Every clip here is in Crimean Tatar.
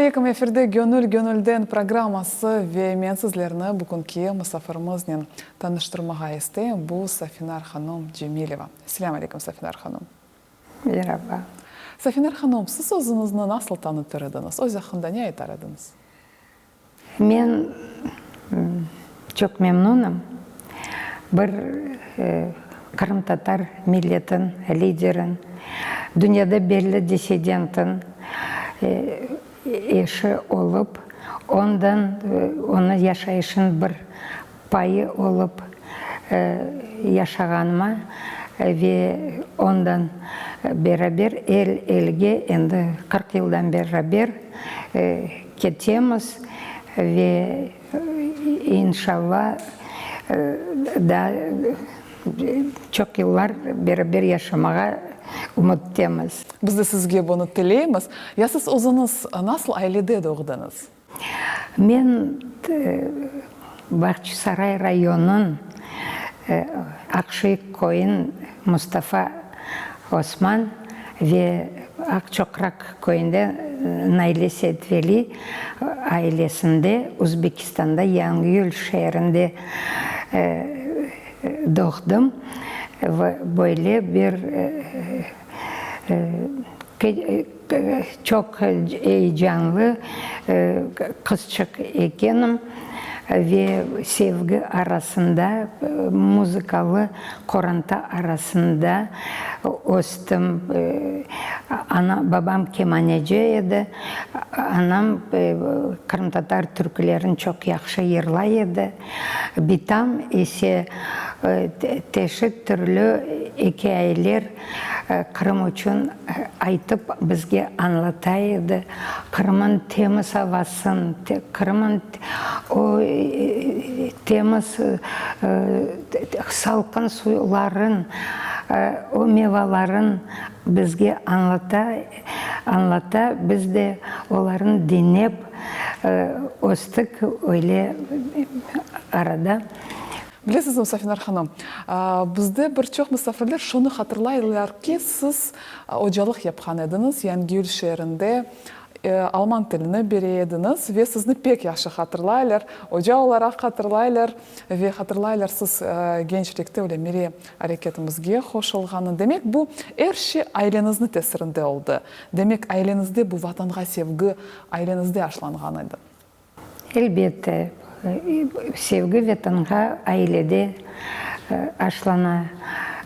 Aleyküm, efirde Gönül gönülden programması ve men sizlerni bugünki musafirimiznen tanıştırmağa isteyim, bu Safinar hanım Cemileva. Selâm aleyküm, Safinar hanım. Meraba. Safinar hanım, siz özüñizni nasıl tanıtır ediñiz, öz aqqında ne aytar ediñiz? Men çoq memnunım, bir qırımtatar milletin liderin, dünyada belli dissidentin eşi olıp, ondan onıñ yaşayışın bir payı olıp yaşağanıma ve ondan beraber el-elge endi 40 yıldan beraber ketemiz ve inşalla daa çoq yıllar beraber yaşamağa ümüttemiz. Biz de sizge bunı tileymiz. Ya siz özüñiz nasıl ailede doğdıñız? Men Bağçasaray rayonıñ Aqşeyh köyün Mustafa Osman ve Aqçoqraq köyünde Nayle Seytveli ailesinde Özbekistanda Yangiyül şeerinde doğdım. Böyle bir Çoq eyecanlı qızçıq ekenim ve sevgi arasında, muzıkalı qoranta arasında östim. Ana, babam kemaneci edi, anam qırımtatar türkülerini çoq yahşı yırlay edi. Bitam ise teşit türlü ikâyeler Qırım içün aytıp bizge añlata edi. Qırımın temiz avasın, Qırımın o temiz salqın suvların, o mevaların bizge añlata, añlata, biz de olarnı diñlep östik öyle arada. Bilesizmi, Safinar hanım, bizde bir çoq musafirler şunı hatırlaylar ki, siz ocalıq yapqan ediñiz, Yangiyül şeerinde alman tilini bere ediñiz ve sizni pek yahşı hatırlaylar, oca olaraq hatırlaylar ve hatırlaylar siz gençlikte öyle milliy areketimizge qoşulğanı. Demek, bu er şey aileñizni tesirinde oldı. Demek, aileñizde bu Vatanğa sevgi aileñizde aşlanğan edi. Elbette, sevgi Vetanğa ailede aşlana,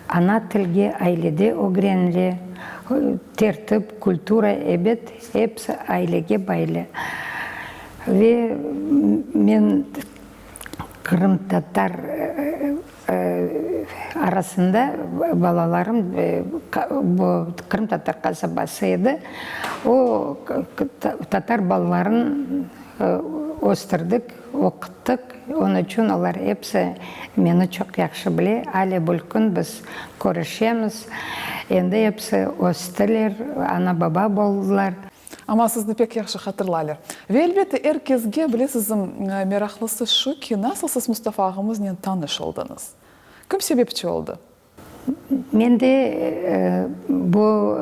ana tilge ailede ögrenile, tertip, kultura, ebet, episi ailege baylı. Ve men qırımtatar arasında balalarım, bu qırımtatar qasabası edi, o tatar balaların östürdik, oquttıq, onıñ içün olar episi meni çoq yahşı bile, ale bülkün biz körüşemiz, endi episi östiler, ana-baba boldılar. Amma sizni pek yahşı hatırlaylar. Ve elbette er kesge, bilesizmi, meraqlısı şu ki, nasıl siz Mustafa ağamıznen tanış oldıñız? Kim sebepçi oldı? Men de bu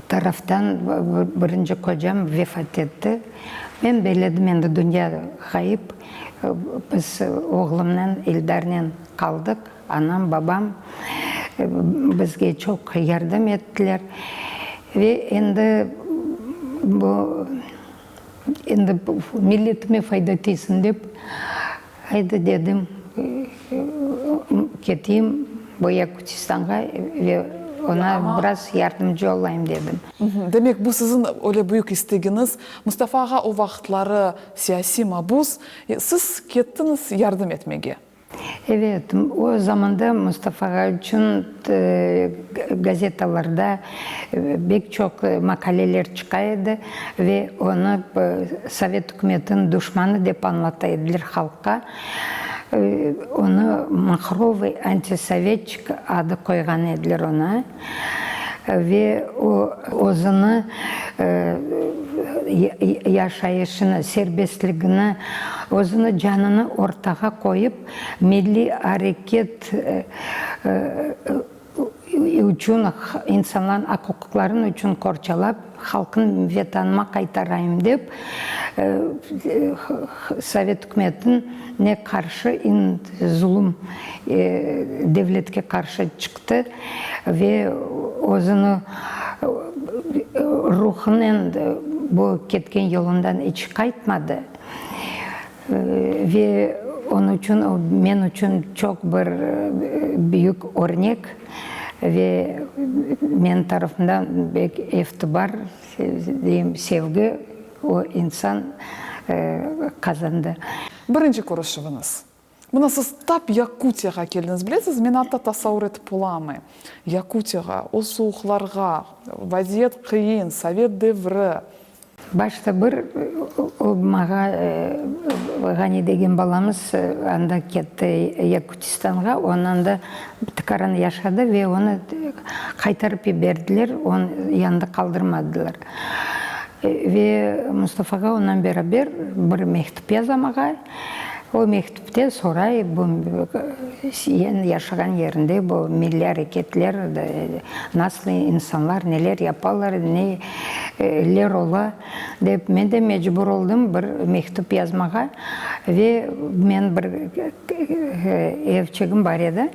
taraftan birinci qocam vefat etti. Men belledim endi dünya ğayıp. Biz oğlumnen, İldarnen qaldıq. Anam, babam bizge çoq yardım ettiler. Ve endi bu, endi milletime fayda tiysin dep, aydı dedim, keteyim bu Yakutistanğa ve oña biraz yardımcı olayım dedim. Demek, bu siziñ öyle büyük istegiñiz. Mustafa ağa o vaqıtları siyasiy mabus, siz kettiñiz yardım etmege. Evet, o zamanda Mustafa ağa içün gazetalarda bek çoq maqaleler çıqa edi ve onı Sovet ükümetiniñ duşmanı dep añlata ediler halqqa. Onı mahrovıy antisovetçik adı qoyğan ediler oña. Ve o, özüni, yaşayışını, serbestligini, özüni, canını ortağa qoyıp, milliy areket. içün, insanların aq-uquqların içün qorçalap, halqın Vetanıma qaytarayım dep, Sovet ükümetine qarşı, zulum devletke qarşı çıqtı ve özüni ruhınen bu ketken yolundan iç qaytmadı. Ve onıñ içün o men içün çoq bir büyük örnek ve menim tarafımdan bek itibar, deyim, sevgi o insan qazandı. Birinci körüşüviñiz. Mına siz tap Yakutiyağa keldiñiz. Bilesiz, men atta tasavur etip olamayım. Yakutiyağa, o suvuqlarğa, vaziyet qıyın, sovet devri. Başta bir o mağa Ğani degen balamız anda ketti Yakutistanğa, ondan da tikaran yaşadı ve onı qaytarıp yiberdiler, onı yanında qaldırmadılar. Ve Mustafağa ondan beraber bir mektüp yaza mağa. O mektüpte soray, bu sen yaşağan yerinde bu milliy areketler nasıl insanlar, neler yapalar, neler ola dep. Men de mecbur oldım bir mektüp yazmağa ve men bir evçigim bar edi,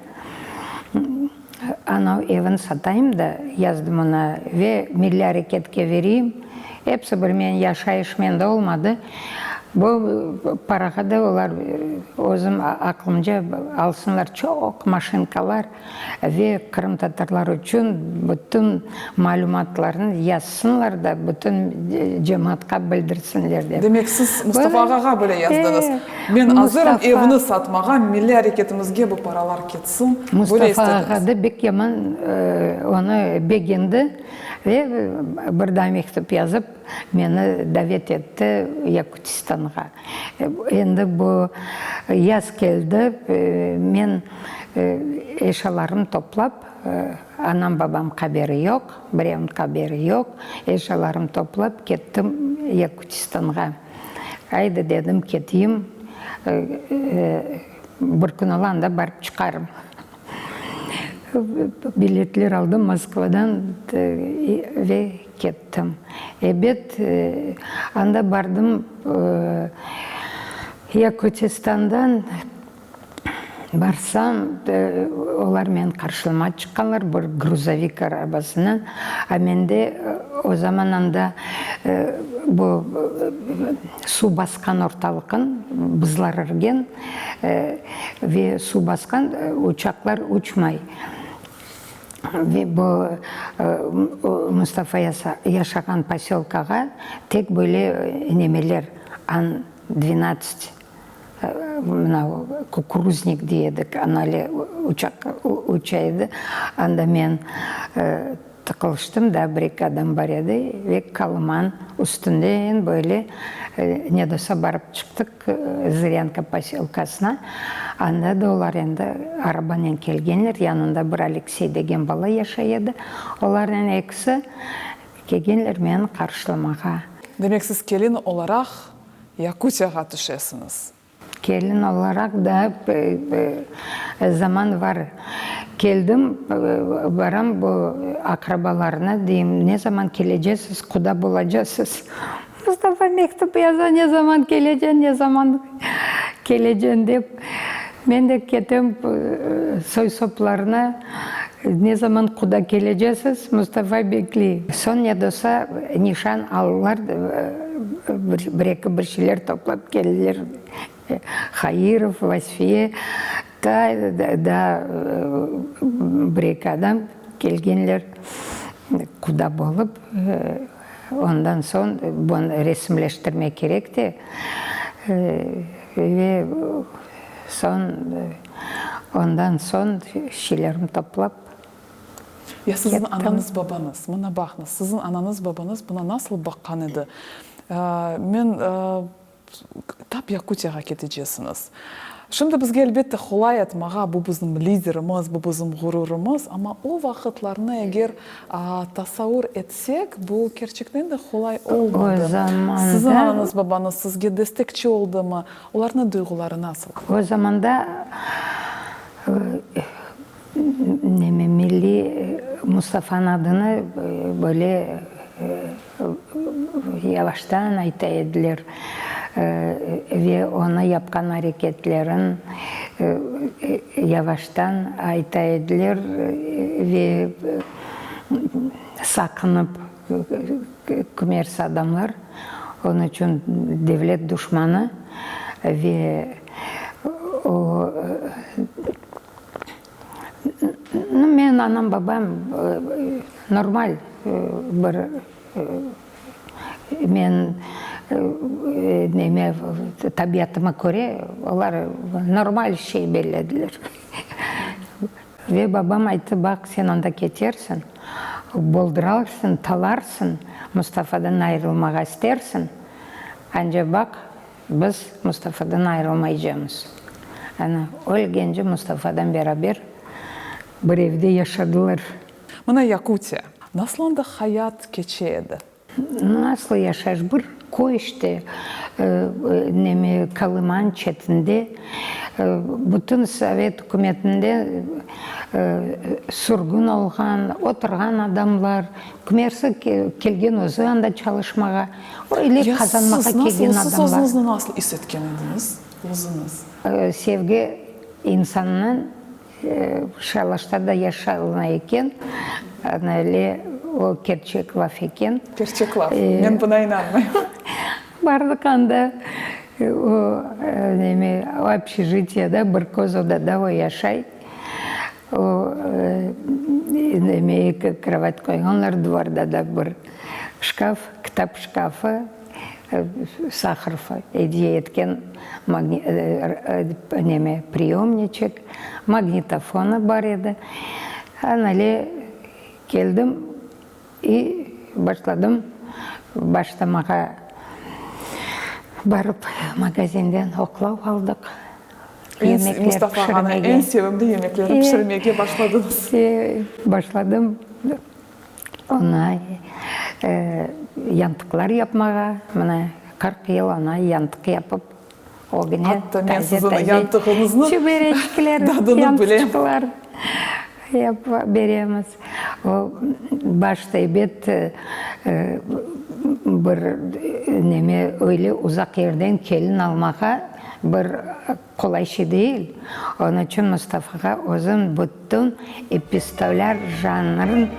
anav evin satayım da, yazdım oña, ve milliy areketke vereyim. Episi bir men yaşayış mende olmadı. Bu parağa da olar özüm aqlımca alsınlar çoq maşinkalar ve qırımtatarlar içün bütün malümatlarnı yazsınlar da bütün cemaatqa bildirsinler dep. Demek siz Mustafa ağağa bile yazdıñız, men azırım evni satmağa, milliy areketimizge bu paralar ketsin, böyle istediñiz. Mustafa ağa da bek yaman onı begendi. Ve bir daa mektüp yazıp, meni davet etti Yakutistanğa. Endi bu yaz keldi, men eşyalarımnı toplap, anam-babam haberi yoq, birevniñ haberi yoq, eşyalarımnı toplap kettim Yakutistanğa. Aydı, dedim, keteyim, bir kün ola anda barıp çıqarım. Biletler aldım Moskvadan ve kettim. Ebet, anda bardım, Yakutistandan barsam, olar meni qarşılamağa çıqqanlar bir gruzovik arabasınen. A mende o zaman anda bu suv basqan ortalıqın, buzlar irgen. Ve suv basqan, uçaqlar uçmay. Ve bu Mustafa yaşağan posölkağa tek böyle nemeler, An dvenadtsat, mına kukuruznik dey edik, anale uçaq uça edi. Anda men Tıqılıştım, daa bir-eki adam bar edi ve Kalıman üstünden böyle ne de olsa barıp çıqtıq Zırânka posölkasına. Anda da olar endi arabanen kelgenler, yanında bir Aleksey degen bala yaşay edi. Olarnen ekisi kelgenler meni qarşılamağa. Demek siz kelin olaraq Yakutiyağa tüşesiñiz. Kelin olaraq da zaman var. Keldim, baram bu aqrabalarına, deyim, ne zaman kelecesiz, quda bolacasız? Mustafa mektüp yaza, ne zaman keleceñ, ne zaman keleceñ dep. Men de ketem soy-soplarına, ne zaman quda kelecesiz, Mustafa bekley. Soñ ne de olsa nişan aldılar, bir-eki bir şeyler toplap keldiler. Hairov, Vasfiye, ta daa bir-eki adam kelgenler quda bolıp. Ondan soñ bunı resimleştirmek kerek de. Ve soñ ondan soñ şeylerimi toplap. Ya siziñ anañız babañız, mına baqıñız, siziñ anañız babañız buna nasıl baqqan edi? Men tap Yakutiyağa ketecesiñiz. Şimdi bizge elbette qolay aytmağa, bu bizim liderimiz, bu bizim ğururımız, amma o vaqıtlarnı eger tasavur etsek, bu kerçekten de qolay olmadı. Siziñ anañız babañız sizge destekçi oldımı? Olarnıñ duyğuları nasıl? O zamanda. Neme, milliy Mustafanıñ adını böyle yavaştan ayta ediler ve onı yapqan areketlerin yavaştan ayta ediler ve saqınıp kimers adamlar, onıñ içün devlet duşmanı ve o Nu, menim anam, babam normal bir, men neme, tabiatıma köre, olar normal şey bellediler. Ve babam ayttı, baq, sen anda ketersiñ, boldurarsıñ, talarsıñ, Mustafadan ayırılmağa istersiñ, anca baq, Biz Mustafadan ayrılmaycamız. Ana, ölgence Mustafadan beraber bir evde yaşadılar. Mına Yakutiya. Nasıl anda hayat keçe edi? Nasıl yaşaş? Bir köy işte, neme, Kolıman çetinde. Bütün Sovet ükümetinde sürgün olğan, oturğan adamlar, kimersi kelgen özü anda çalışmağa. Öyle Ya qazanmağa siz nasıl, kelgen siz adamlar. özüñizni nasıl is etken ediñiz, özüñiz? Sevgi insannıñ şalaşta da yaşalına eken, ana öyle o kerçek laf eken. Kerçek laf, men buna inanmayım. Bardıq anda, o neme, общежitiyada bir köz odada o yaşay. O neme eki krovat qoyğanlar, duvarda da bir şkaf, kitap şkafı, Saharov ediye etken neme priyomniçek, magnitofonı bar edi. Anale keldim i başladım başlamağa. Barıp magazinden oqlav aldıq. Yemekler Mustafa ağanıñ eñ sevimli yemeklerini pişirmege başladıñız. Başladım oña yantıqlar yapmağa. Mına 40 yıl oña yantıq yapıp, ögüne Atta men siziñ yantığıñıznıñ çibereçikler, tadını bilem. Yantıqlar yapıp beremiz. O başta ebet bir neme öyle uzaq yerden kelin almağa bir qolay şey değil. Onıñ içün Mustafağa özüm bütün epistolâr janrın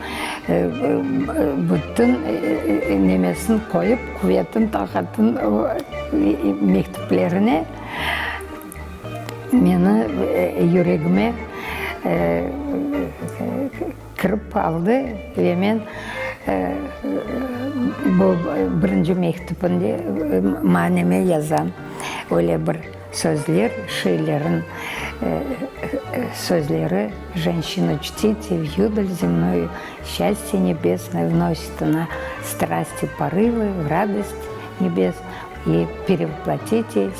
bütün nemesini qoyıp, quvetin, taqatın mektüplerine meni yüregime kirip aldı ve men bu birinci mektüpinde maneme yazam öyle bir sözler, şiirlerin sözleri, Jenşinu çtite, v udalь zemную, Şçastye nebesnoye vnosit ona, Strasti porıvı, v radost nebes Ey perevıplatite,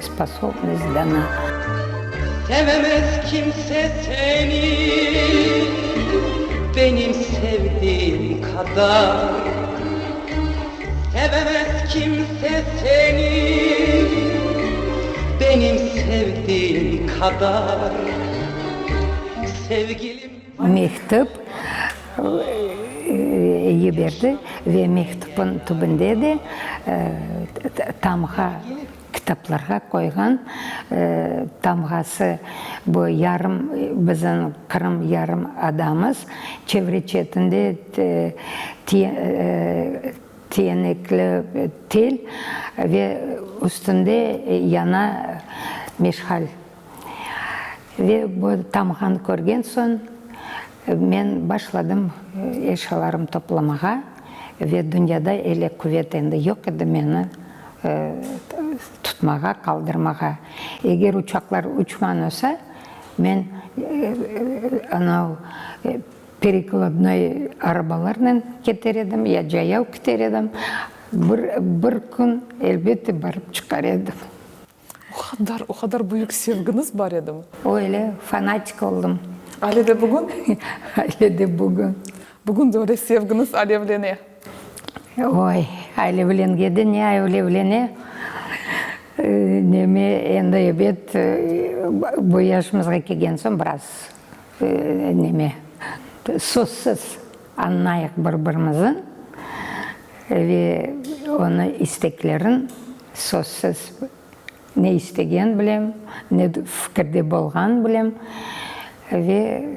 sposobnost dana. Sevemez kimse seni benim sevdiğim kadar Sevemez kimse seni benim sevdiğim kadar Sevgilim. Mektüp yiberdi ve mektüpniñ tübünde de tamğa kitaplarğa qoyğan tamğası, bu yarım bizim Qırım yarım adamız, çevre çetinde tiyenekli tel ve üstünde yana meşğal. Ve bu tamğanı körgen soñ, men başladım eşyalarımnı toplamağa ve dünyada ele quvet endi yoq edi meni tutmağa, qaldırmağa. Eger uçaqlar uçman olsa, men anav perekladnoy arabalarnen keter edim, ya cayav keter edim, bir, bir kün elbette barıp çıqar edim. O qadar, o qadar büyük sevgiñiz bar edimi? Öyle fanatik oldım. Ale de bugün? Ale de bugün. Bugün de öyle sevgiñiz alevlene? Oy, alevlengende ne alevlene? Neme, endi ebet, bu yaşımızğa kelgen soñ biraz. Neme, sözsiz añlayıq bir-birimizni ve onı isteklerin sözsiz ne istegen bilem, ne fikirde bolğan bilem ve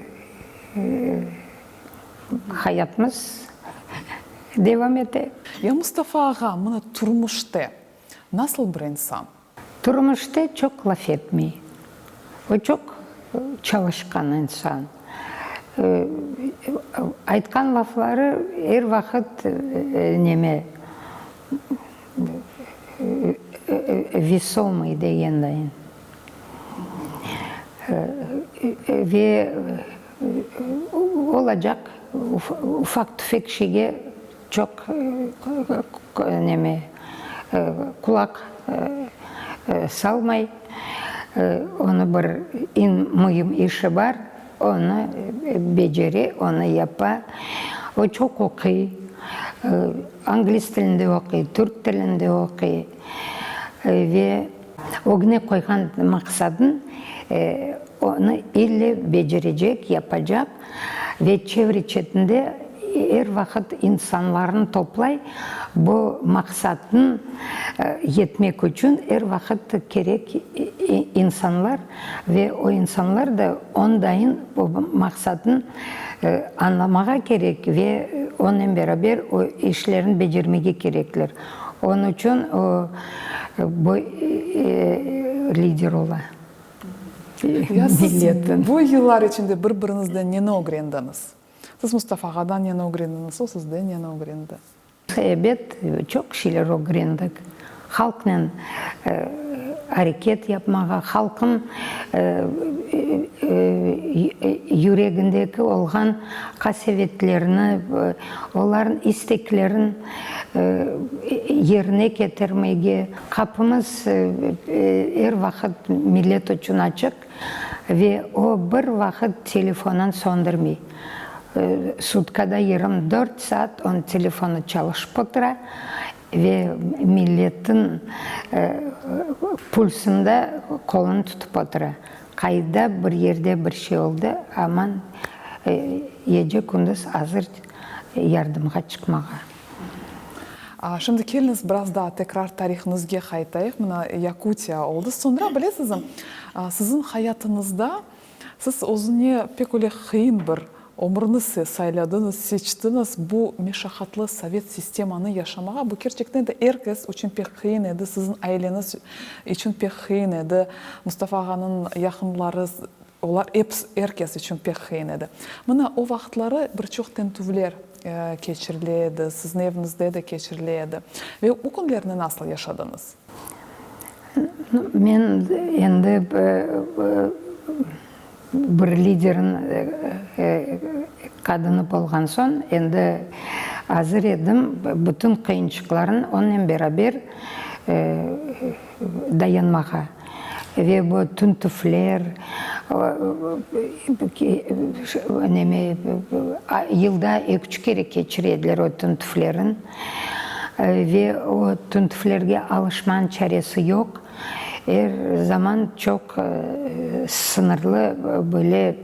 hayatımız devam ete. Ya Mustafa ağa mına turmuşta nasıl bir insan? Turmuşta çoq laf etmey. O çoq çalışqan insan. Aytqan lafları er vaqıt neme, vesomıy degendayin. Ve olacaq ufaq-tüfek şeyge Çoq neme, qulaq salmay, onı bir eñ müim işi bar, onı becere, onı yapa. O çoq oquy, angliz tilinde oquy, türk tilinde oquy ve ögüne qoyğan maqsadın onı ille becerecek, yapacaq. Ve çevre-çetinde er vaqıt insanlarnı toplay, bu maqsatnı yetmek içün er vaqıt kerek insanlar ve o insanlar da ondayın bu maqsatnı añlamağa kerek ve onen beraber o işlerni becermege kerekler. Onıñ içün o bu lider ola. Ya siz bu yıllar içinde bir-biriñizden neni ögrendiñiz? Siz Mustafa ağadan neni ögrendiñiz, o sizden neni ögrendi? Ebet, çoq şeyler ögrendik. Halqnen areket yapmağa, halqın yüregindeki olğan qasevetlerini, olarnıñ isteklerin yerine ketirmege. Qapımız er vaqıt millet içün açıq ve o bir vaqıt telefonın söndürmey. Sutkada 24 saat onıñ telefonı çalışıp otura ve milletin pulsında qolunı tutıp otura. Qayda bir yerde bir şey oldı, aman gece-kündüz azır yardımğa çıqmağa. Şimdi keliñiz biraz daa tekrar tarihimizge qaytayıq. Mına Yakutiya oldı. Soñra, bilesizmi, siziñ hayatıñızda siz özüne pek öyle qıyın bir ömürni sayladıñız, seçtiñiz, bu meşaqatlı sovet sistemanı yaşamağa. Bu kerçekten de er kes içün pek qıyın edi, siziñ aileñiz içün pek qıyın edi, Mustafa ağanıñ yaqınları, Olar episi, er kes içün pek qıyın edi. Mına, o vaqıtları bir çoq tintüvler keçirile edi, siziñ eviñizde de keçirile edi. Ve o künlerni nasıl yaşadıñız? Men endi bir liderniñ qadını bolğan soñ, endi azır edim bütün qıyınçıqlarnı onen beraber dayanmağa. Ve bu tüntüvler, neme, yılda eki-üç kere keçire ediler o tüntüvlerin. Ve o tüntüvlerge alışmanıñ çaresi yoq. Er zaman çoq sıñırlı böyle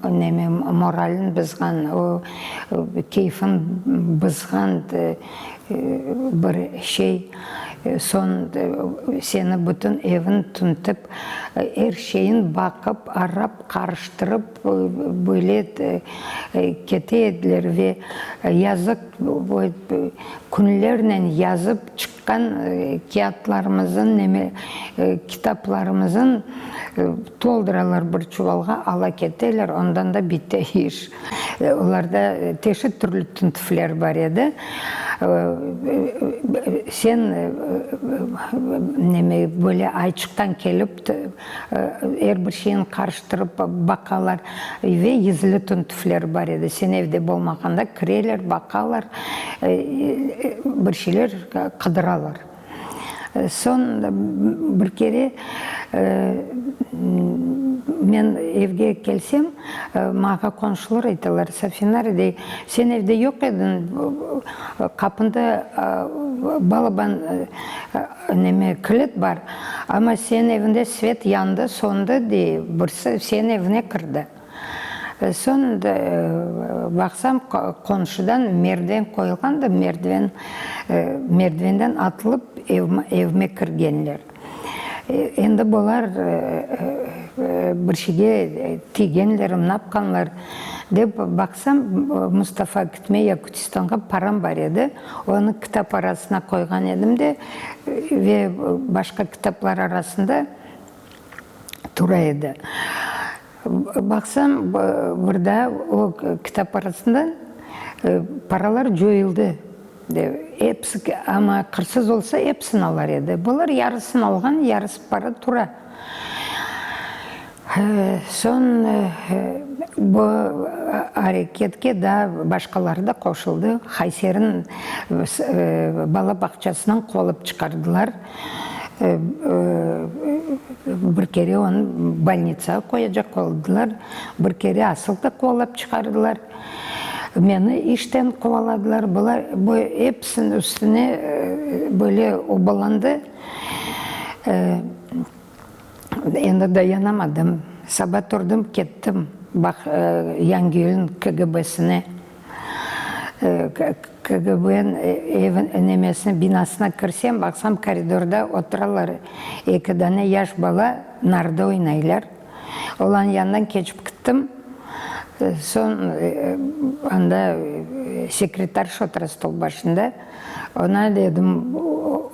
neme, moralin bızğan, o keyfin bızğan Bir şey, soñ seni bütün evin tüntip, er şeyin baqıp, arap, qarıştırıp, böyle kete ediler ve yazıq, künlernen yazıp çıqqan kâğıtlarımızın, neme, kitaplarımızın tolduralar bir çuvalğa, ala keteler, ondan da bite iş. Olarda teşit türlü tüntüvler bar edi. Sen neme, böyle ayçıqtan kelip, er bir şeyni qarıştırıp baqalar. Ve gizli tüntüvler bar edi. Sen evde bolmağanda kireler, baqalar, bir şeyler qıdıralar. Soñ bir kere. Men evge kelsem, maña qonşular aytalar, Safinar, dey, sen evde yoq ediñ, qapında balaban neme, kilit bar, amma seniñ evinde svet yandı, söndi, dey, birisi seniñ evine kirdi. Soñ baqsam, qonşudan merdiven qoyulğan da, merdiven, merdivenden atılıp evime kirgenler. Endi bular bir şeyge tiygenler, napqanlar dep baqsam, Mustafa Kütme Yakutistanğa param bar edi, onı kitap arasına qoyğan edim de, ve başqa kitaplar arasında tura edi. Baqsam, bir daa o kitap arasından paralar coyuldı. Episi, amma qırsız olsa, episini alar edi. Bular yarısını alğan, yarısı para tura. Soñ bu areketke daa başqaları da qoşuldı. Hayserni bala bağçasından quvalıp çıqardılar. Bir kere onı bolnitsağa qoyacaq oldılar, bir kere asıl da quvalap çıqardılar. Meni işten quvaladılar. Bular, bu episiniñ üstüne böyle obalandı. Endi dayanamadım. Saba turdım, kettim, baq, Yangiyülniñ KGB-sine. KGB-niñ evi, nemesine, binasına kirsem, baqsam, koridorda oturalar eki dane yaş bala, narda oynaylar. Olarnıñ yanından keçip kittim. Soñ anda sekretarşa otura stol başında. Oña dedim,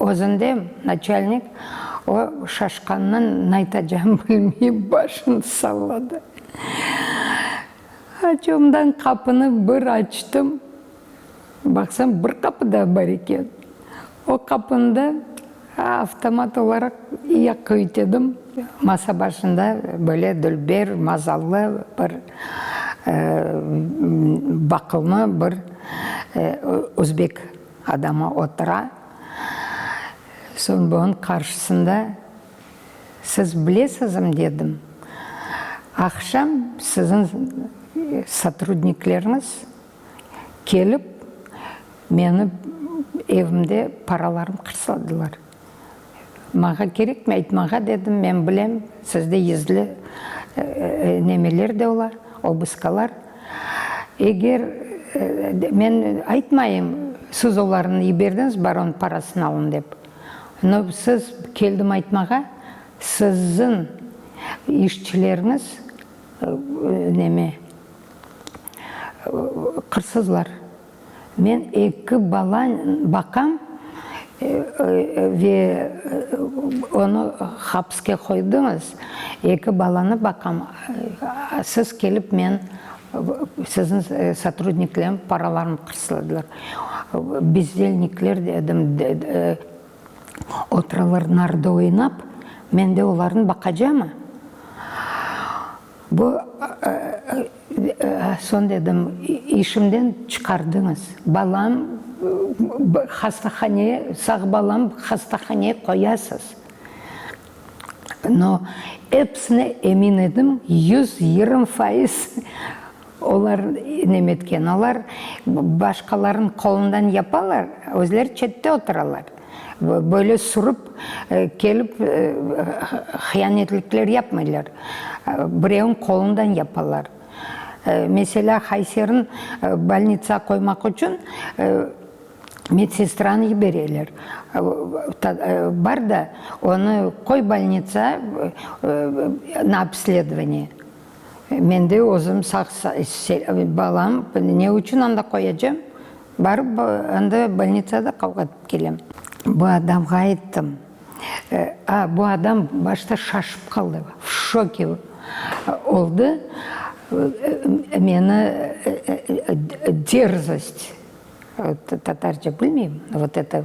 özünde naçalnik, o şaşqanından naytacağını bilmey başını salladı. Açuvımdan qapını bir açtım, baqsam bir qapı daa bar eken. O qapını da avtomat olaraq yaqqa üytedim. Masa başında böyle dülber, mazallı bir baqımlı bir özbek adamı otura. Soñ bunıñ qarşısında Siz bilesizmi, dedim, aqşam siziñ sotrudnikleriñiz kelip, meni evimde paralarım qırsladılar. Maña kerekmi aytmağa, dedim, men bilem, sizde gizli nemeler de ola, obıskalar. Eger men aytmayım, siz olarnı yiberdiñiz baron parasını alın dep. No, siz, keldim aytmağa, siziñ işçileriñiz neme, qırsızlar. Men eki bala baqam ve onı hapske qoydıñız, eki balanı baqam, siz kelip men, siziñ sotrudniklerim paralarımı qırsladılar. Bezdelnikler dedim, oturalar narda oynap, men de olarnı baqacamı? Bu, soñ dedim, işimden çıqardıñız, balam hastahaneye, sağ balam hastahaneye qoyasız. No, episine emin edim, 120%. Olar nemetken, olar başqalarnıñ qolundan yapalar, özleri çette oturalar. Böyle sürip kelip hıyanetlikler yapmaylar, birevniñ qolundan yapalar. Meselâ, Hayserni bolnitsağa qoymaq içün medsestranı yibereler. Bar da, onı qoy bolnitsağa na obsledovaniye. Men de özüm sağ balam, ne içün anda qoyacam? Barıp anda bolnitsada qavğatıp kelem. Bu adamğa ayttım. A, bu adam başta şaşıp qaldı, v şoke oldı. Meni derzost, tatarca bilmeyim, vot eto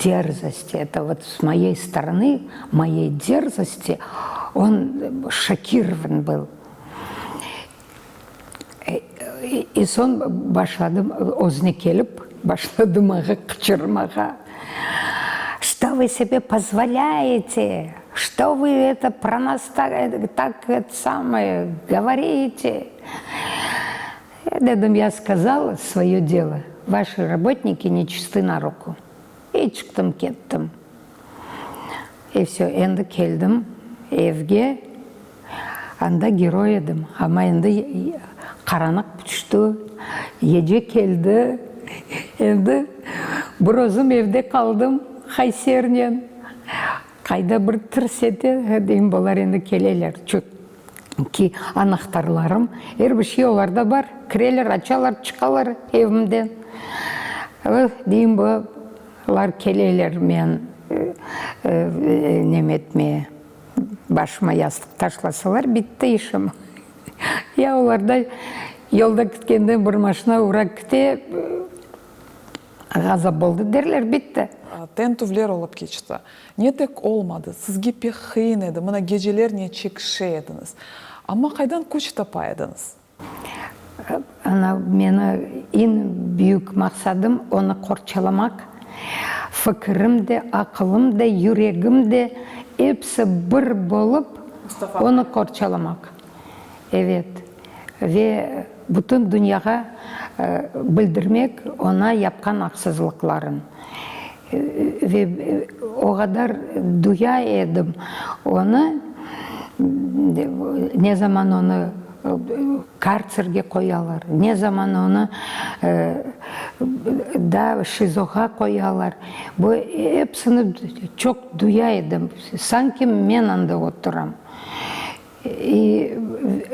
derzost, eto vot s moyey storony, moyey derzosti on şokirovan byl. I soñ başladı, özüne kelip, başladı maña qıçırmağa, Çto vı sebe pozvolâyete? Çto vı eto pro nas tak eto samoye govorite? Dedim, ya skazala svoyo delo, vaşi rabotniki nečistı na ruku. İ çıqtım kettim. İ vsö, endi keldim evge, anda geroy edim, amma endi qaranıq tüşti, gece keldi, endi bir özüm evde qaldım Haysernen. Qayda bir tırs ete, deyim, bular endi keleler, çünki anahtarlarım, er bir şey olarda bar, kireler, açalar, çıqalar evimden. Deyim, bular keleler men neme etmeye, başıma yastıq taşlasalar, bitti işim. Ya olarda yolda ketkende bir maşina ura kete, Ğazap oldı derler, bitti. Tentüvler olıp keçti. Ne tek olmadı, sizge pek qıyın edi, mına geceler ne çekişe ediñiz. Amma qaydan küç tapa ediñiz? Ana, meni eñ büyük maqsadım onı qorçalamaq. Fikirim de, aqılım da, yüregim de, episi bir bolıp onı qorçalamaq. Evet. Ve bütün dünyağa bildirmek oña yapqan aqsızlıqların. Ve o qadar duya edim onı, ne zaman onı kartserge qoyalar, ne zaman onı da ŞİZO-ğa qoyalar. Bu episini çoq duya edim, sanki men anda oturam.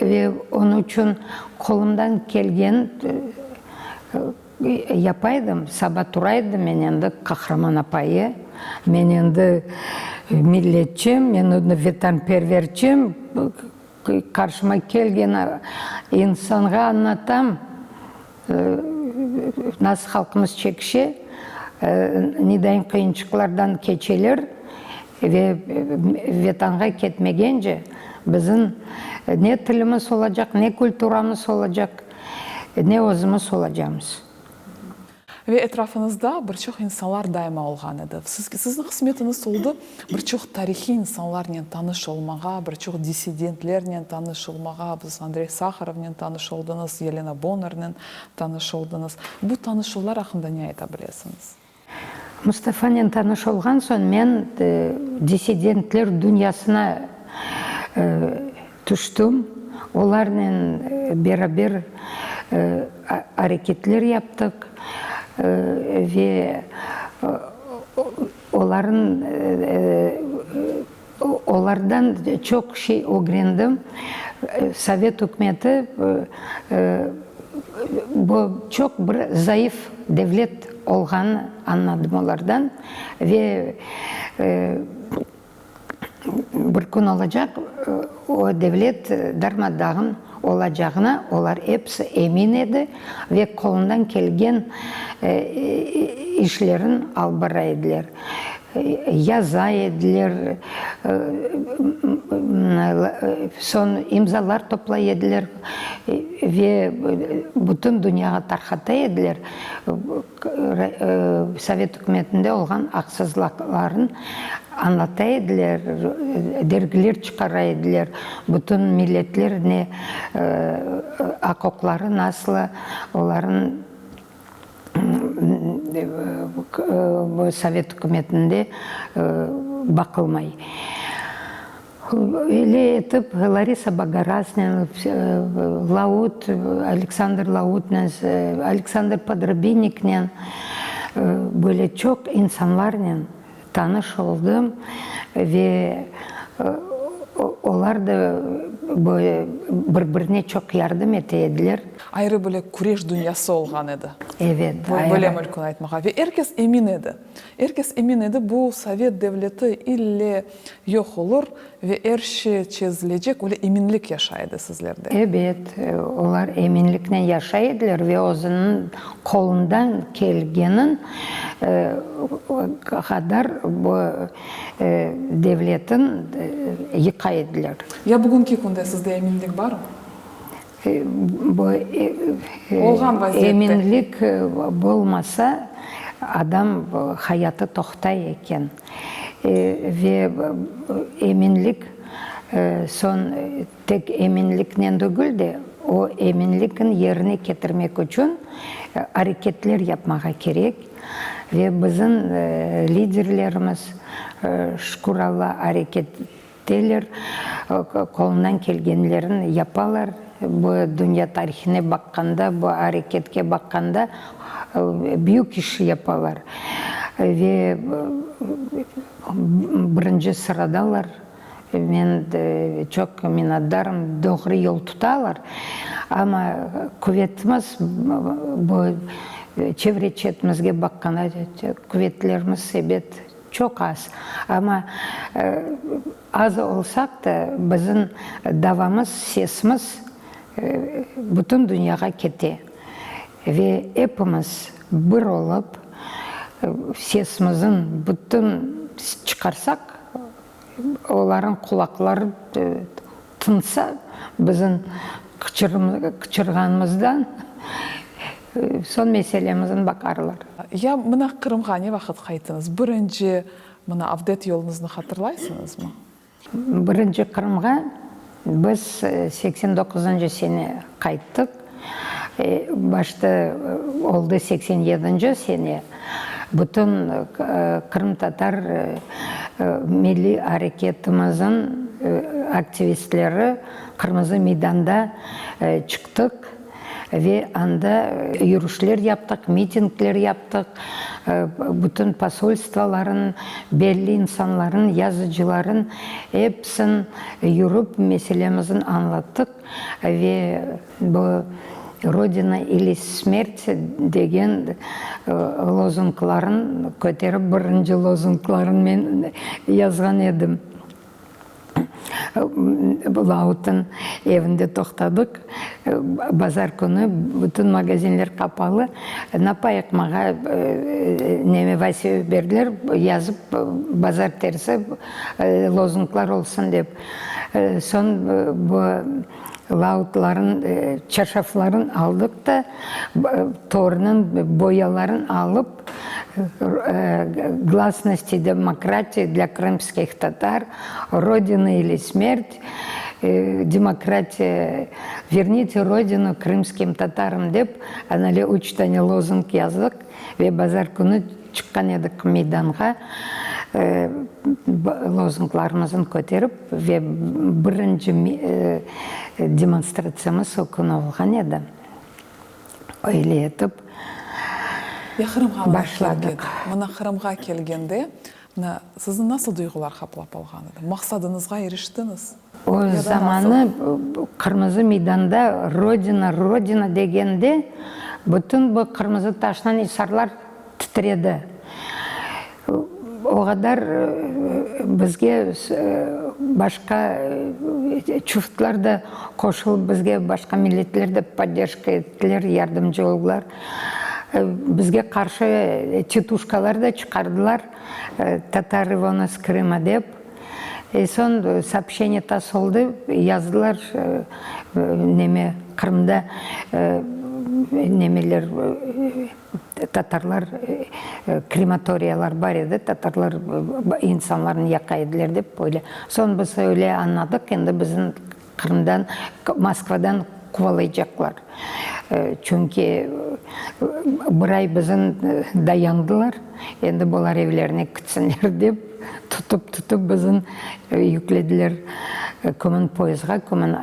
Ve onıñ içün qolumdan kelgen yapa edim, saba tura edim, men endi qahraman apayı, men endi milletçim, men endi vetanperverçim, qarşıma kelgen insanğa añlatam, Nasıl halqımız çekişe, nedayın qıyınçıqlardan keçeler ve Vetanğa ketmegence bizim ne tilimiz olacaq, ne kulturamız olacaq, ne özümiz olacamız. Ve etrafıñızda bir çoq insanlar daima olğan edi. Siziñ qısmetiñiz oldı bir çoq tarihiy insanlarnen tanış olmağa, bir çoq dissidentlernen tanış olmağa, biz Andrey Saharovnen tanış oldıñız, Yelena Bonnernen tanış oldıñız. Bu tanışuvlar aqqında ne ayta bilesiñiz? Mustafanen tanış olğan soñ men dissidentler dünyasına tüştüm, olarnen beraber areketler yaptıq ve Olarnıñ, olardan çoq şey ögrendim. Sovet ükümeti bu çoq bir zayıf devlet olğanını añladım olardan ve bir kün olacaq, o devlet darma-dağın olacağına olar episi emin edi ve qolundan kelgen işlerin alıp bara ediler. Yaza ediler, soñ imzalar toplay ediler ve bütün dünyağa tarqata ediler Sovet ükümetinde olğan aqsızlıqlarnı añlata ediler, dergiler çıqara ediler, bütün milletler ne aq-uquqları nasıl, olarnıñ Sovet ükümetinde baqılmay. Öyle etip, Larisa Bogoraznen, Laut, Aleksandr Lautnen, Aleksandr Podrabiniknen, böyle çoq insanlarnen tanış oldım ve olar da bir-birine çoq yardım ete ediler. Ayrı böyle küreş dünyası olğan edi. Evet, ayrı. Böyle mümkün aytmağa. Ve er kes emin edi. Er kes emin edi, bu sovet devleti ille yoq olur ve er şey çezilecek, öyle eminlik yaşay edi sizlerde. Ebet, olar eminliknen yaşay ediler ve özüniñ qolundan kelgenin qadar bu devletin yıqa ediler. Ya bugünki künde sizde eminlik barmı? Bu Olğan vaziyette. Eminlik bolmasa, adam hayatı toqtay eken. Ve eminlik, soñ tek eminliknen degil de, o eminlikni yerine ketirmek içün areketler yapmağa kerek. Ve bizim liderlerimiz, şükür Alla, areket Teler, qolundan kelgenlerini yapalar. Bu dünya tarihine baqqanda, bu areketke baqqanda büyük iş yapalar. Ve birinci sıradalar. Men çoq minnetdarım, doğru yol tutalar. Amma quvetimiz, bu çevre-çetimizge baqqanda quvetlerimiz, ebet, Çoq az. Amma az olsaq da, bizim davamız, sesimiz bütün dünyağa kete. Ve epimiz bir olıp, sesimizin bütün çıqarsaq, olarnıñ qulaqları tınsa bizim qıçırğanımızdan, soñ meselemizni baqarlar. Ya mına Qırımğa ne vaqıt qayttıñız? Birinci mına avdet yoluñıznı hatırlaysıñızmı? Birinci Qırımğa biz 89-ncı sene qayttıq. Başta oldı 87-nci sene. Bütün qırımtatar milliy areketimizin aktivistleri Qırmızı meydanda çıqtıq ve anda yürüşler yaptıq, mitingler yaptıq, bütün posolstvoların, belli insanların, yazıcıların episin yürip meselemizni añlattıq ve Bu Rodina ili smert degen lozungların köterip, birinci lozungların men yazğan edim. Lautın evinde toqtadıq. Bazar künü bütün magazinler qapalı. Napayıq maña neme vasife berdiler, yazıp bazartersi lozunglar olsun dep. Soñ bu Lautların, çarşafların aldıq da, tornıñ boyaların alıp, Glasnost i demokratiya dlâ krımskih tatar, Rodina ili smert, Demokratiya, Vernite Rodinu krımskim tatarım dep, ana öyle üç tane lozung yazdıq ve bazar künü Çıqqan edik meydanğa, lozunglarımıznı köterip ve birinci demonstratsiyamız o künü olğan edi. Öyle etip başladıq. Mına Qırımğa kelgende, sizni nasıl duyğular qaplap alğan edi? Maqsadıñızğa iriştiñiz? O zamanı Qırmızı meydanda Rodina, Rodina degende, bütün bu qırmızı taştan isarlar titredi. O qadar bizge başqa çuftlar da qoşulıp, bizge başqa milletler de podderjka ettiler, yardımcı oldılar. Bizge qarşı tituşkalar da çıqardılar, Tatarı von iz Krıma dep. E soñ soobşçeniye tas oldı, yazdılar, neme, Qırımda nemeler, tatarlar, krematoriyalar bar edi, tatarlar insanlarnı yaqa ediler dep öyle. Soñ biz öyle añladıq, endi bizni Qırımdan, Moskvadan quvalaycaqlar. Çünki bir ay bizim dayandılar, endi bular evlerine kitsinler dep, tutıp-tutıp bizni yüklediler kimin poyezdğa, kimin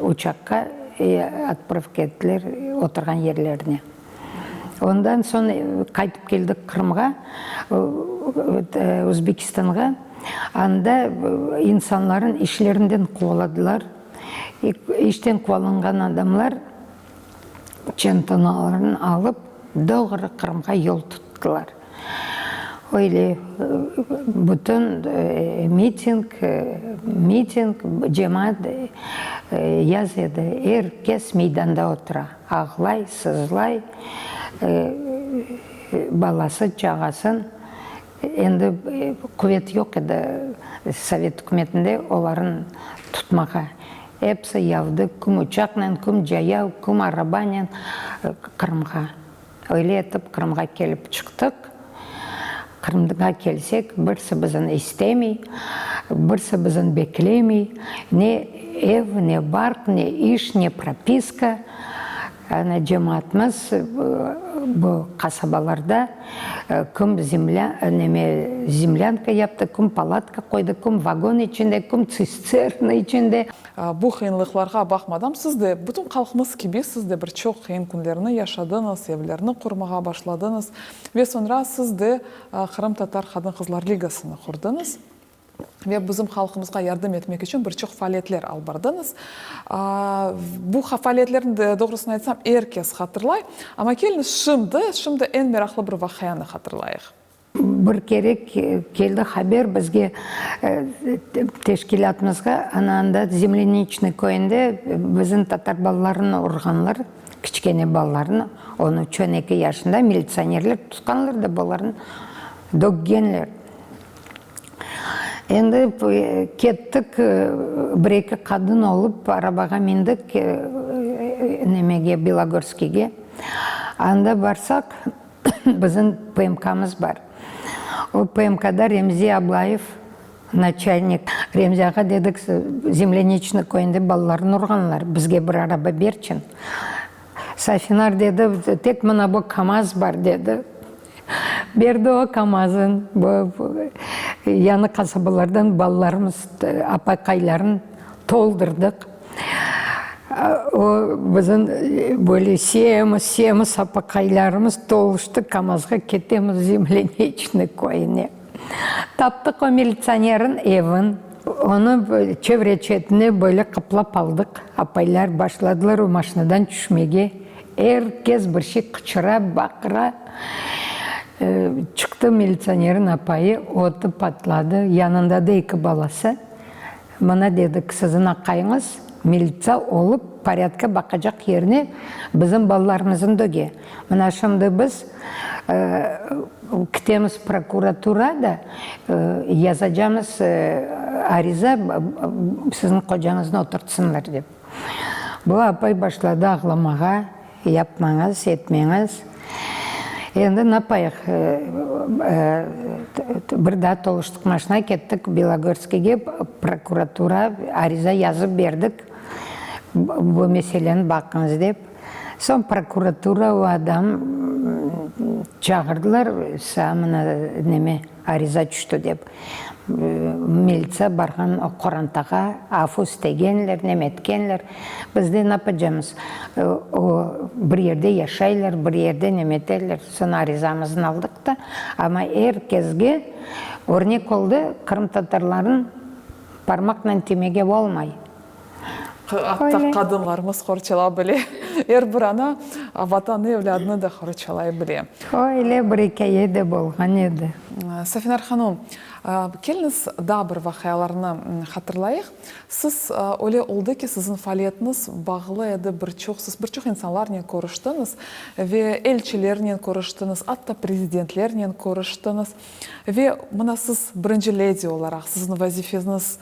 uçaqqa, otpravka ettiler oturğan yerlerine. Ondan soñ qaytıp keldik Qırımğa, Özbekistanğa. Anda insanların işlerinden quvaladılar. İşten quvalanğan adamlar çantanalarını alıp, doğru Qırımğa yol tuttılar. Öyle bütün miting, miting, cemaat yaz edi, er kes meydanda otura, ağlay, sızlay, balası, çağasın. Endi quvet yoq edi sovet ükümetinde olarnı tutmağa. Episi yavdı, kim uçaqnen, kim cayav, kim arabanen Qırımğa. Öyle etip Qırımğa kelip çıqtıq. Qırımğa kelsek, birisi bizni istemey, birisi bizni beklemey, ne ev, ne barq, ne iş, ne propiska. Ana cemaatımız bu qasabalarda kim zemlâ, neme, zemlânka yaptı, kim palatka qoydı, kim vagon içinde, kim tsisterna içinde. Bu qıyınlıqlarğa baqmadan, siz de, bütün halqımız kibi, siz de bir çoq qıyın künlerni yaşadıñız, evlerni qurmağa başladıñız ve soñra siz de Qırımtatar qadın-qızlar ligasını qurdıñız ve bizim halqımızğa yardım etmek içün bir çoq faaliyetler alıp bardıñız. Bu faaliyetlerni, doğrusını aytsam, er kes hatırlay. Amma keliñiz şimdi, şimdi eñ meraqlı bir vaqianı hatırlayıq. Bir kere keldi haber bizge, teşkilâtımızğa, ana anda Zemlâniçnıy köyünde bizim tatar balalarını urğanlar, kiçkene balalarını, on üç, on eki yaşında militsionerler tutqanlar da bularnı döggenler. Endi kettik, bir-eki qadın olıp arabağa mindik nemege, Belogorskiyge. Anda barsaq, Bizim PMKmız bar. O PMKda Remzi Ablayev naçalnik. Remzi ağa dedik, Zemlâniçnıy köyünde balalarnı urğanlar, bizge bir araba berçin. Safinar dedi, tek mına bu KAMAZ bar, dedi. Berdi o KAMAZın. Bu yañı qasabalardan balalarımız, apayqaylarını toldurdıq. O, bizim böyle semiz, semiz apaqaylarımız toluştı, KAMAZğa ketemiz Zemlâniçnıy köyüne. Taptıq o militsionerniñ evin, onı çevre-çetine böyle qaplap aldıq. Apaylar başladılar o maşinadan tüşmege. Er kes bir şey qıçıra, baqıra. Çıqtı militsionerniñ apayı, otı patladı, yanında da eki balası. Mına, dedik, siziñ aqayıñız militsa olıp, porâdka baqacaq yerine bizim balalarımıznı döge. Mına şimdi biz kitemiz prokuratura da, yazacamız ariza, siziñ qocañıznı oturtsınlar, dep. Bu apay başladı ağlamağa. Yapmañız, etmeñiz. Endi napayıq, bir daa toluştıq maşina, kettik Belogorskiyge, prokuratura, ariza yazıp berdik, bu meseleni baqıñız dep. Soñ prokuratura o adam çağırdılar, saña mına neme. Ariza tüşti dep, militsa barğan o qorantağa afu istegenler, neme etkenler. Biz de napacamız, o bir yerde yaşaylar, bir yerde neme eterler. Soñ arizamıznı aldıq da, amma er kesge örnek oldı, qırımtatarlarnıñ parmaqnen timege olmay. Atta qadınlarımız qorçala bile. Er bir ana Vatanı, evlâdını da qorçalay bile. Öyle bir ikâye de bolğan edi. Safinar hanım, keliñiz daa bir vaqialarnı hatırlayıq. Siz, öyle oldı ki, siziñ faaliyetiñiz bağlı edi bir çoq, siz bir çoq insanlarnen körüştiñiz ve elçilernen körüştiñiz, atta prezidentlernen körüştiñiz. Ve mına siz birinci ledi olaraq, siziñ vazifeñiz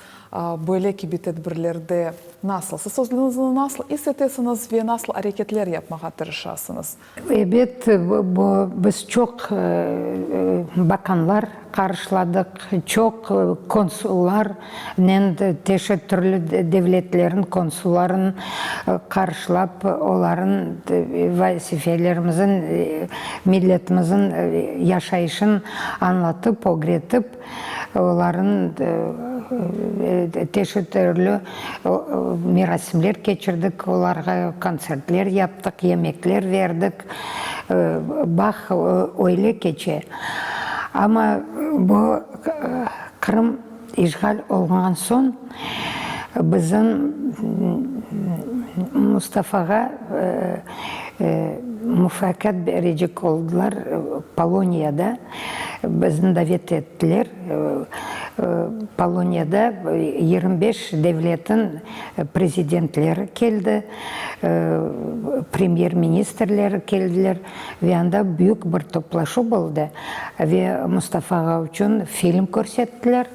Böyle kibi tedbirlerde nasıl siz özüñizni nasıl is etesiñiz ve nasıl areketler yapmağa tırışasıñız? Ebet, bu, biz çoq bakanlar qarşıladıq, çoq konsullarnen, teşit türlü devletlerniñ konsulların qarşılap, olarnıñ vazifelerimizin, milletimizin yaşayışın añlatıp, ögretip, Olarnıñ teşit türlü merasimler keçirdik, olarğa kontsertler yaptıq, yemekler berdik. Bağ öyle keçe. Amma bu Qırım işğal olunğan soñ bizim Mustafağa mufakât berecek oldılar Poloniyada. Bizni davet ettiler. Poloniyada 25 devletniñ prezidentleri keldi, premyer-ministrleri keldiler ve anda büyük bir toplaşuv oldı. Ve Mustafa ağa içün film körsettiler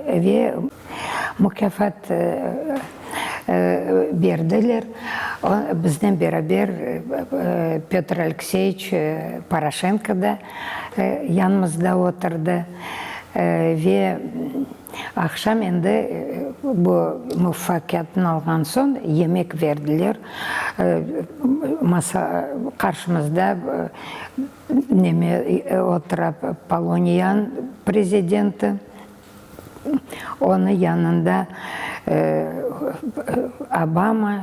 ve mukâfat berdiler. Biznen beraber Pötr Alekseyeviç Poroşenko da yanımızda oturdı. Ve aqşam endi bu muvafaqiyetni alğan soñ yemek berdiler. Masa qarşımızda neme otura Poloniyanıñ prezidenti. Onı yanında Obama,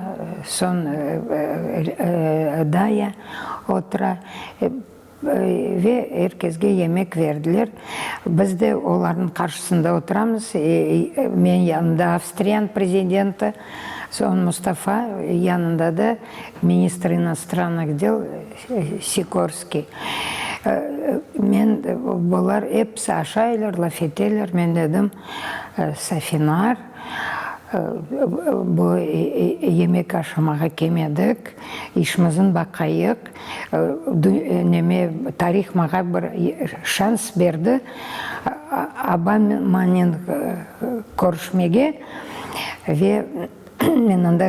soñ Daya otura ve er kesge yemek berdiler. Biz de olarnıñ qarşısında oturamız. Menim yanımda Avstriyanıñ prezidenti, soñ Mustafa, yanında da ministr inostrannıh del Sikorskiy. Men, bular episi aşaylar, laf eteler, men dedim, Safinar, bu yemek aşamağa kelmedik, işimizni baqayıq, neme, tarih maña bir şans berdi, Obamanen körüşmege ve Men anda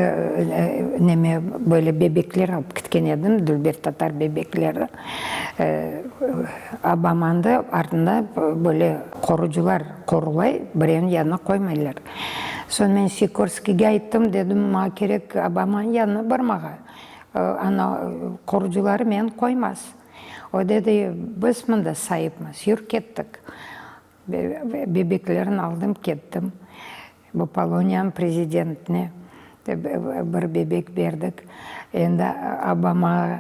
neme, böyle bebekler alıp ketken edim, dülber tatar bebekleri. Obamanı artında böyle qorucılar qorulay, birevniñ yanına qoymaylar. Soñ men Sikorskiyge ayttım, dedim, maña kerek Obamanıñ yanına barmağa, ana qorucıları meni qoymaz. O dedi, biz mında saipmiz, yür kettik. Bebeklerini aldım, kettim. Bu Poloniyanıñ prezidentine bir bebek berdik. Endi Obama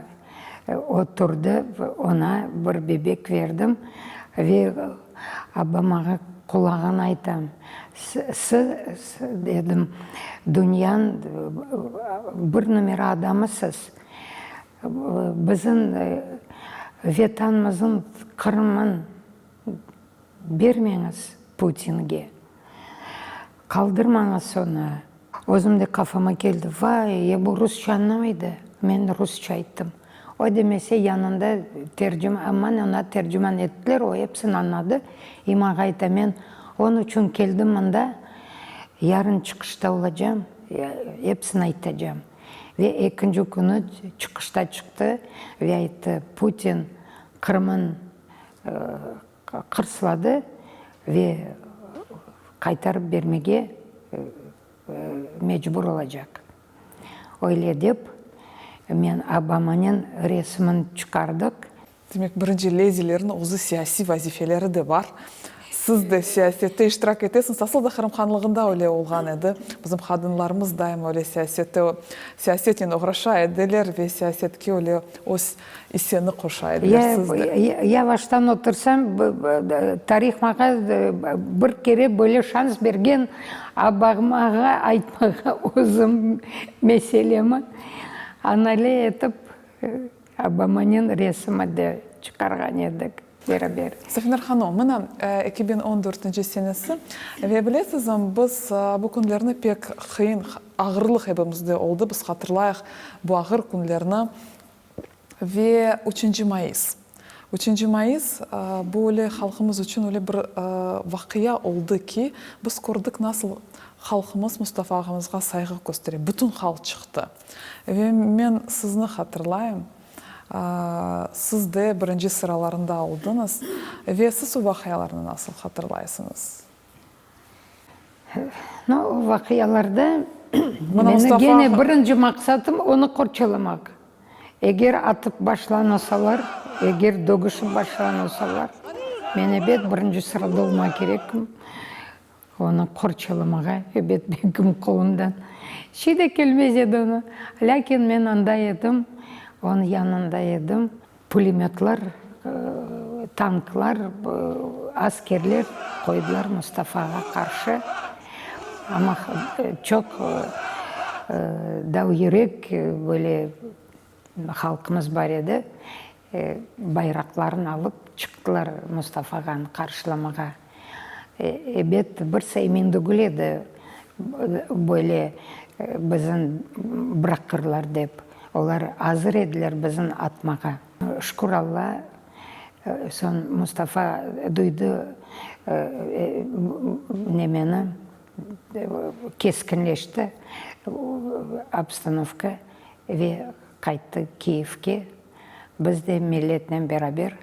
oturdı, oña bir bebek berdim. Ve Obamağa qulağına aytam, Siz, dedim, dünyanıñ bir numara adamısız. Bizim Vetanımıznıñ, Qırımnıñ Bermeñiz Putinge. Qaldırmañız onı. Özüm de qafama keldi, vay, ya bu rusça añlamaydı, men rusça ayttım. O demese yanında tercüman, aman oña tercüman ettiler, o episini añladı. İ maña ayta, men onıñ içün keldim mında, yarın çıqışta olacam, episini aytacam. Ve ekinci künü çıqışta çıqtı ve ayttı, Putin Qırımın qırsladı ve qaytarıp bermege mecbur olacaq. Öyle dep, men Obamanen resmini çıqardıq. Demek, birinci ledilerniñ özü siyasiy vazifeleri de bar. Siz de siyasette iştirak etesiñiz. Asıl da Qırım Hanlığında öyle olğan edi. Bizim qadınlarımız daima öyle siyasette, siyasetnen oğraşa ediler ve siyasetke öyle öz isseni qoşa ediler. Siz de. Yavaştan otursam, tarih maña bir kere böyle şans bergen, Obamağa aytmağa özüm meselemi anale etip, Obamanen resimi de çıqarğan edik beraber. Safinar hanım, mına, 2014-nci senesi ve bilesizmi, biz bu künlerni pek qıyın, ağırlıq epimizde oldı, biz hatırlayıq bu ağır künlerni ve üçünci mayıs. Üçünci mayıs, bu öyle halqımız içün öyle bir vaqia oldı ki, biz kördik nasıl halqımız Mustafa ağamızğa sayğı köstere, bütün halq çıqtı. Ve men sizni hatırlayım, siz de birinci sıralarında oldıñız ve siz o vaqialarnı nasıl hatırlaysıñız? No, o vaqialarda meni gene birinci maqsatım onı qorçalamaq. Eger atıp başlanasalar, eger dögüşip başlanasalar, men ebet birinci sırada olmaq kerekim. Onı qorçalamağa, ebet, begim qolundan şey de kelmez edi onı. Lâkin men anda edim, onıñ yanında edim. Pulemötlar, tanklar, askerler qoydılar Mustafağa qarşı. Amma çoq davyürek böyle halqımız bar edi, bayraqlarını alıp çıqtılar Mustafağanı qarşılamağa. Ebet, bir saymen degil edi, böyle bizim bıraqırlar dep. Olar azır ediler bizni atmağa. Şükür Alla, soñ Mustafa duydı nemeni, keskinleşti obstanovka. Ve qayttı Kiyevke. Biz de milletnen beraber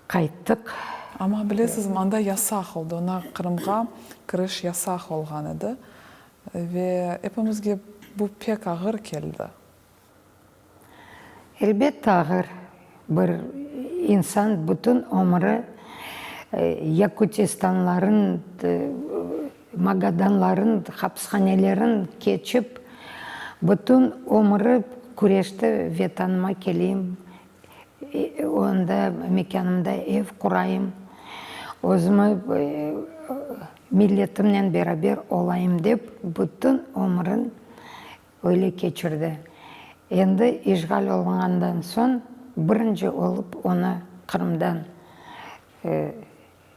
qayttıq. Amma bilesizmi, anda yasaq oldı, ona Qırımğa kiriş yasaq olğan edi. Ve epimizge bu pek ağır keldi. Elbette ağır. Bir insan bütün ömüri Yakutistanların, Magadanların hapishanelerin keçip, bütün ömüri küreşti, Vetanıma keleyim, onda mekânımda ev qurayım, özümi milletimnen beraber olayım dep, bütün ömürin Öyle keçirdi. Endi işğal olunğandan soñ birinci olıp onı Qırımdan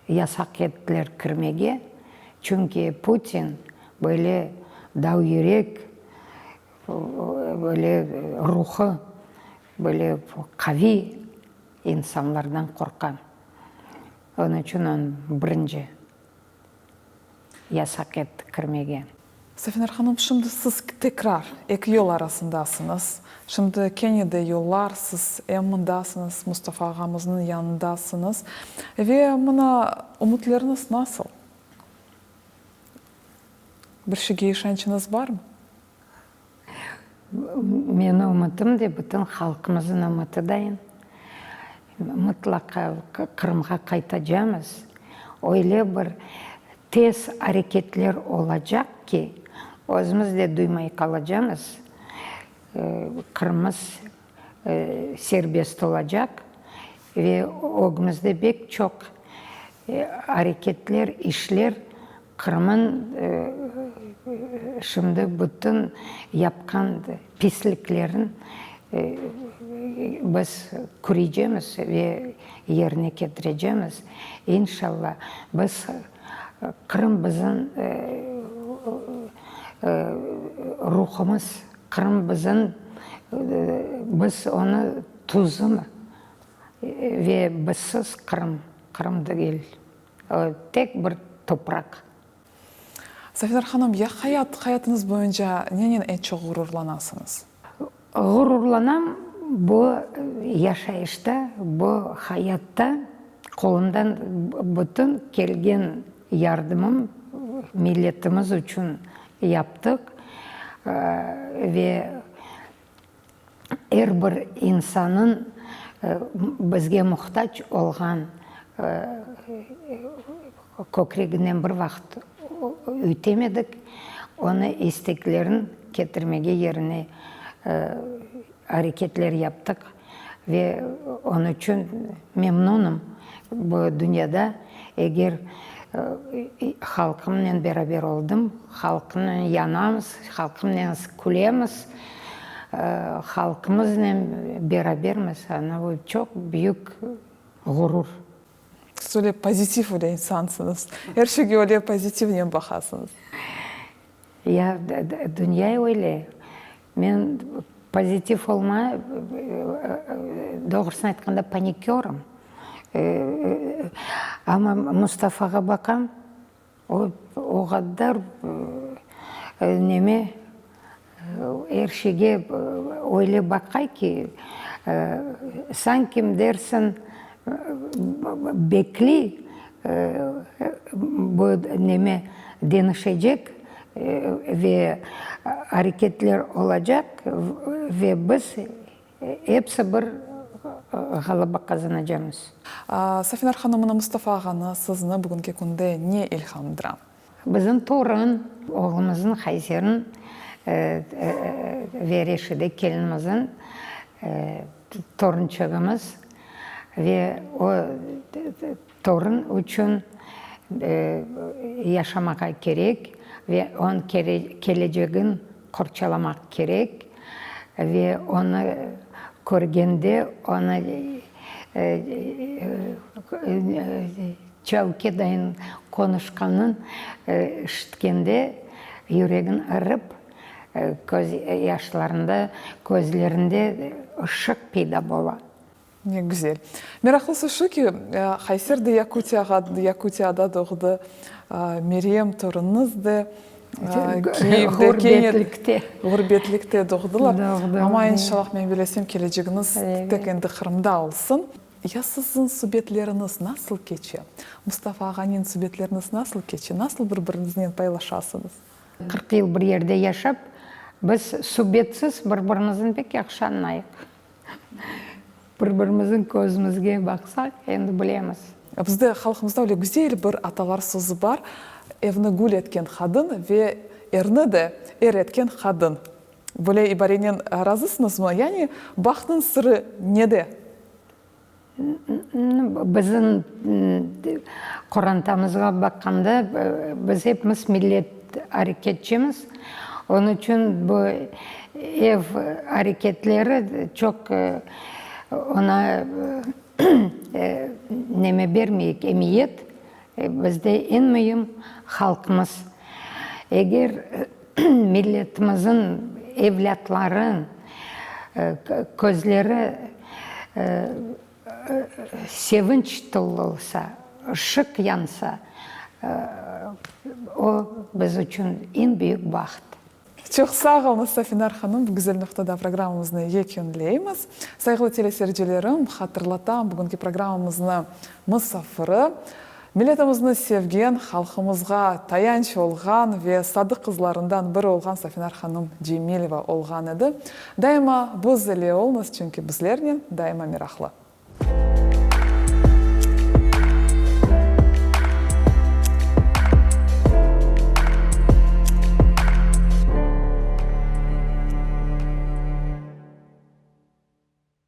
yasaq ettiler kirmege, çünki Putin böyle davyürek, böyle ruhı böyle qaviy insanlardan qorqa. Onıñ içün onı birinci yasaq etti kirmege. Safinar hanım, şimdi siz tekrar eki yol arasındasıñız. Şimdi kene de yollar, siz em mındasıñız, Mustafa ağamıznıñ yanındasıñız. Ve mına ümütleriñiz nasıl? Bir şeyge işançıñız barmı? Menim ümütim de, bütün halqımıznıñ ümüti dayın. Mıtlaqa Qırımğa qaytacamız. Öyle bir tez areketler olacaq ki, özümiz de duymay qalacamız. Qırımımız serbest olacaq ve ögümizde pek çoq areketler, işler Qırımın şimdi bütün yapqan pisliklerin biz kürecemiz ve yerine ketirecemiz. İnşallah, biz Qırım bizim ruhumız, Qırım bizim, biz onı tuzumız ve bizsiz Qırım, Qırım degil. Tek bir topraq. Safinar hanım, ya hayat, hayatıñız boyunca nenen eñ çoq ğururlanasıñız? Ğururlanam, bu yaşayışta, bu hayatta qolumdan bütün kelgen yardımım milletimiz içün yaptıq ve Er bir insanıñ bizge muhtac olğan kökreginden bir vaqıt üytemedik, onı isteklerin ketirmege yerine areketler yaptıq ve onıñ içün memnunım. Bu dünyada eger halqımnen beraber oldım, halqımnen yanamız, halqımnen külemiz, Halqımıznen berabermiz, ana bu çoq büyük ğurur. Siz öyle pozitiv öyle insansıñız. Er şeyge öyle pozitivnen baqasıñız. Ya, dünya öyle. Men pozitiv olma, doğrusını aytqanda, panikörım. Amma Mustafağa baqam, O, o qadar neme, er şeyge öyle baqa ki, sanki dersiñ, bekliy, bu neme deñişecek ve areketler olacaq ve biz Episi bir ğalaba qazanacamız. Safinar hanım, mına Mustafa ağanı, sizni bugünki künde ne ilhamdıra? Bizim torun, oğlumıznıñ Hayserniñ ve Reşide kelinimizniñ torunçığımız ve o torun içün yaşamağa kerek ve onıñ kelecegin qorçalamaq kerek ve onı körgende, onı çavke dayın qonuşqanın işitkende yüregiñ ırıp, köz yaşlarında, közlerinde ışıq peyda bola. Ne güzel. Meraqlısı şu ki, Hayser de Yakutiyağa, Yakutiyada doğdı, Meryem torunıñız de. Kiyevde, Ğurbetlikte. Ğurbetlikte doğdılar. Amma inşallah, men bilesem, kelecegiñiz tek endi Qırımda olsun. Ya siziñ subetleriñiz nasıl keçe? Mustafa ağanen subetleriñiz nasıl keçe? Nasıl bir-biriñiznen paylaşasıñız? 40 yıl bir yerde yaşap, biz subetsiz bir-birimizni pek yahşı añlayıq. Bir-birimizniñ közümizge baqsaq, endi bilemiz. Bizde halqımızda öyle güzel bir atalar sözü bar, Evni gül etken qadın ve erni de er etken qadın. Böyle ibarenen razısıñızmı? Yani bahtnıñ sırı nede? Bizim qorantamızğa baqqanda, biz epimiz millet areketçimiz. Onıñ içün bu ev areketleri çoq oña neme bermeyik, emiyet. Bizde eñ müim halqımız. Eger milletimizin evlâtları közleri sevinç tolu olsa, ışıq yansa, o biz içün eñ büyük baht. Çoq sağ oluñız, Safinar hanım, bu güzel noqtada programmamıznı yekünleymiz. Sayğılı teleseyircilerim, hatırlatam, bugünki programmamıznı musafiri, milletimizni sevgen, halqımızğa tayanç olğan ve sadıq qızlarından biri olğan Safinar hanım Cemileva olğan edi. Daima biz ile oluñız, çünki bizlernen daima meraqlı.